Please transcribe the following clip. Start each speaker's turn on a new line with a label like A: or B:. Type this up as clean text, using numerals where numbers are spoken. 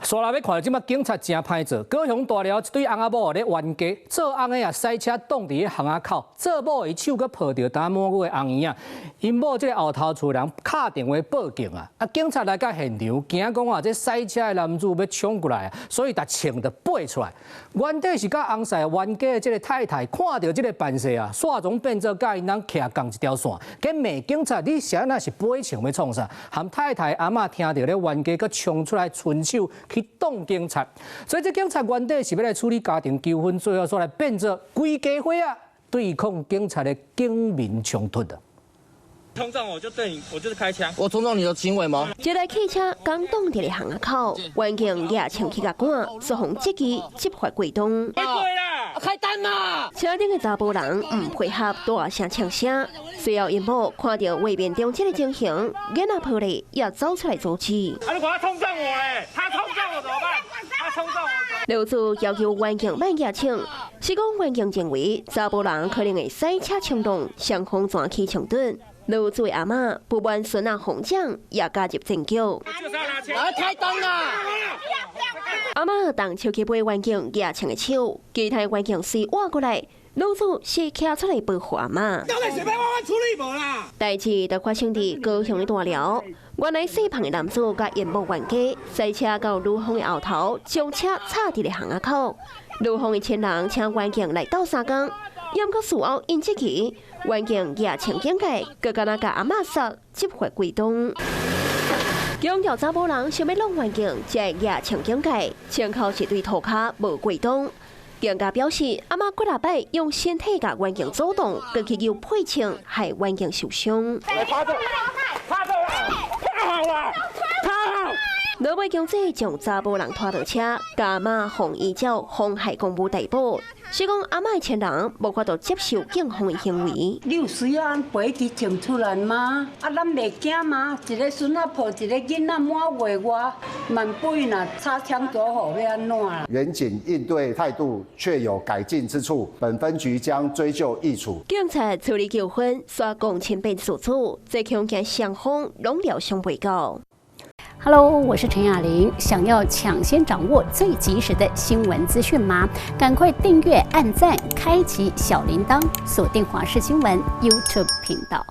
A: 煞來欲看，這擺警察誠歹做。高雄大寮一對翁仔某咧冤家，做翁的啊駛車擋佇咧巷仔口，做某的手閣抱著擔滿月的翁嬰仔，𪜶某這个後頭厝人敲電話報警啊！啊，警察來到現場，驚講啊，這駛車的男子欲衝過來啊，所以共槍就拔出來。原底是佮翁婿冤家的這个太太看著這个扮勢啊，煞總變做佮𪜶翁徛仝一條線，閣罵警察你是按怎是拔槍欲創啥？含太太阿嬤聽著咧冤家閣衝出來伸手去擋警察，所以這警察原底是欲來處理家庭糾紛，最後煞來變做規家伙仔對抗警察的警民衝突的。
B: 衝撞我就對你，我就是開槍。
C: 我衝撞你的行為嗎？
D: 這台汽車剛擋佇咧巷仔口，員警舉槍去共趕，雙方積極執法過當。
B: 開櫃啦！
C: 開單啦！
D: 車頂的查埔人毋配合，大聲嗆聲。隨後𪜶某看著畫面中這个情形，囡仔抱咧也走出來阻止。
B: 啊！如果他衝撞我咧，他衝撞我怎麼辦？他衝撞我。
D: 女子要求員警莫舉槍，是講員警認為查埔人可能會駛車衝動，雙方轉起衝突。女子的阿嬤不滿孫仔放掌，也加入戰局。
C: 來開單啦！
D: 阿嬤動手去掰員警舉槍的手，其他員警隨倚過來，女子是徛出來保護阿嬤。
B: 到底是欲我處理無啦？
D: 代誌就發生佇高雄的大寮，原來細胖的男子佮𪜶某冤家，駛車到女方的後頭，將車插佇咧巷仔口。女方的親人請員警來鬥相共，毋過事後𪜶質疑，員警舉槍警戒，閣敢若共阿嬤說執法過當。強調查埔人想欲挵員警，才會舉槍警戒，槍口是對塗跤無過當。店家表示，阿嬤幾若擺用身體共員警阻擋，閣去搝配槍，害員警受傷。
B: 趴着，趴着，趴好啦，趴好。
D: 落尾強制將查埔人拖落車，共阿嬤予依照妨害公務逮捕。是講阿嬤的親人無法度接受警方的行為。
E: 你有需要按拔一支槍出來嗎？啊，咱袂驚嗎？一个孫仔抱一个囡仔滿月外，萬不若擦槍走火欲按怎啦？
F: 員警應對態度確有改進之處，本分局將追究議處。
D: 警察處理糾紛，煞公親變事主，這恐驚雙方攏療傷袂夠。
G: Hello，我是陳雅玲。想要搶先掌握最及時的新聞資訊嗎？趕快訂閱、按讚、開啟小鈴鐺，鎖定華視新聞 YouTube 頻道。